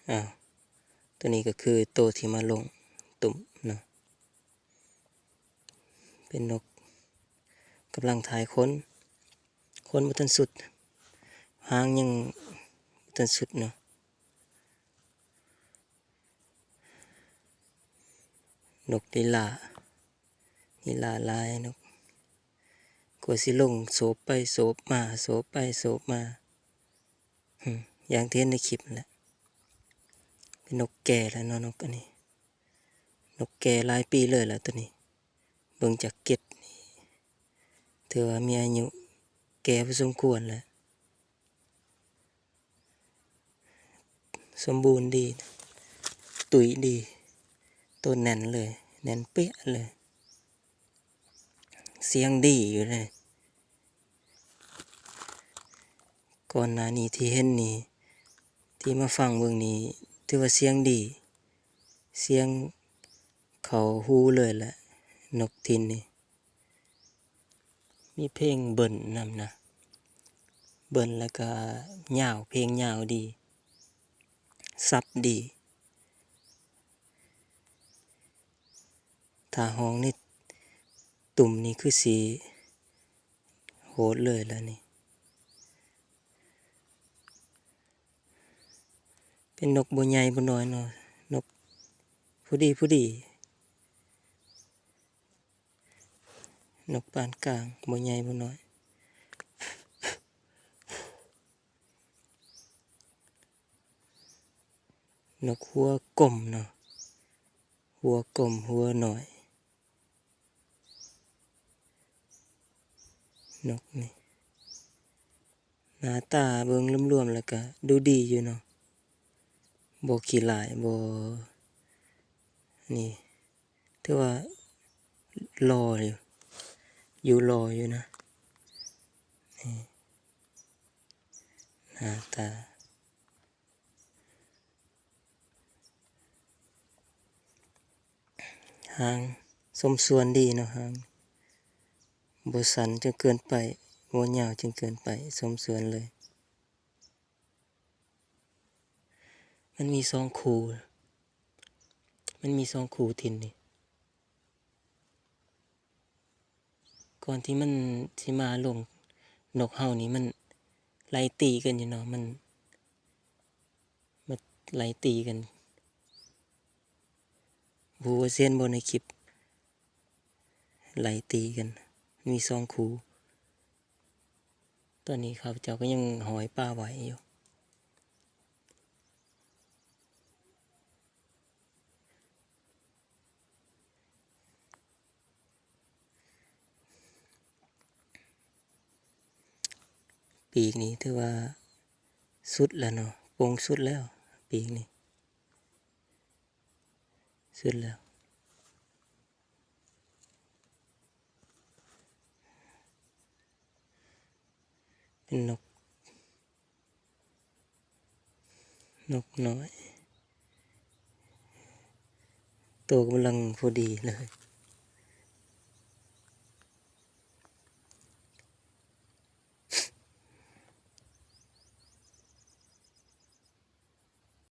ອ້າວ ໂຕນີ້ກໍຄືໂຕທີ່ມາລົງຕຸ່ມເນາະ ເປັນນົກກຳລັງຖ່າຍຂົນ ຂົນບໍ່ທັນສຸດ ຫາງຍັງບໍ່ທັນສຸດເນາະ. ນົກລີລາ ລີລາຫຼາຍນົກ ກວ່າຊິລົງ ໂສບໄປໂສບມາ ໂສບໄປໂສບມາ ຫຶ ຢ່າງທີ່ເຫັນໃນຄລິບນັ້ນແຫຼະ ເປັນນົກແກ່ແລ້ວເນາະ ນົກອັນນີ້ ນົກແກ່ຫຼາຍປີເລີຍລະໂຕນີ້ ເບິ່ງຈາກເກັດນີ້ ຖືວ່າມີອາຍຸແກ່ພໍສົມຄວນແລ້ວ. ສົມບູນດີ ຕຸ້ຍດີ ໂຕແໜ້ນເລີຍ ແໜ້ນເປະເລີຍ ສຽງດີຢູ່ເລີຍ ກ່ອນໜ້ານີ້ທີ່ເຫັນນີ້ ທີ່ມາຟັງເບິ່ງນີ້ ຖືວ່າສຽງດີ ສຽງເຂົ້າຫູເລີຍແຫຼະ ນົກຖິ່ນນີ້. ມີເພງເບິ້ນນຳນະ ເບິ້ນແລ້ວກະຍາວ ເພງຍາວດີ ສັບດີ ຖ້າຮ້ອງໃນຕຸ່ມນີ້ຄືຊິໂຫດເລີຍລະນີ້ ເປັນນົກບໍ່ໃຫຍ່ບໍ່ນ້ອຍເນາະ ນົກພໍດີໆ. ນົກປານກາງ ບໍ່ໃຫຍ່ບໍ່ນ້ອຍ ນົກຫົວກົມເນາະ ຫົວກົມຫົວນ້ອຍ ນົກນີ້ ໜ້າຕາເບິ່ງລວມໆແລ້ວກະດູດີຢູ່ເນາະ ບໍ່ຂີ້ລ້າຍ ບໍ່ ນີ້ ຖືວ່າຫຼໍ່ຢູ່ ຢູ່ຫຼໍ່ຢູ່ນະ ນີ້ ໜ້າຕາ ຫາງສົມສ່ວນດີເນາະ ຫາງບໍ່ສັ້ນຈົນເກີນໄປ ບໍ່ຍາວຈົນເກີນໄປ ສົມສ່ວນເລີຍ. ມັນມີສອງຄູ່ ມັນມີສອງຄູ່ຖິ່ນນີ້ ກ່ອນທີ່ມັນຊິມາລົງ ນົກເຮົານີ້ມັນໄລ່ຕີກັນຢູ່ເນາະ ມັນ ມາໄລ່ຕີກັນ ບໍ່ຮູ້ວ່າຊິເຫັນບໍ່ໃນຄລິບ ໄລ່ຕີກັນ ມີສອງຄູ່ ຕອນນີ້ຂ້າພະເຈົ້າກໍຍັງຫ້ອຍປາໄວ້ຢູ່ ປີກນີ້ຖືວ່າສຸດແລ້ວເນາະ ປົງສຸດແລ້ວ ປີກນີ້ສຸດແລ້ວ. ເປັນນົກ ນົກນ້ອຍ ໂຕກຳລັງພໍດີເລີຍ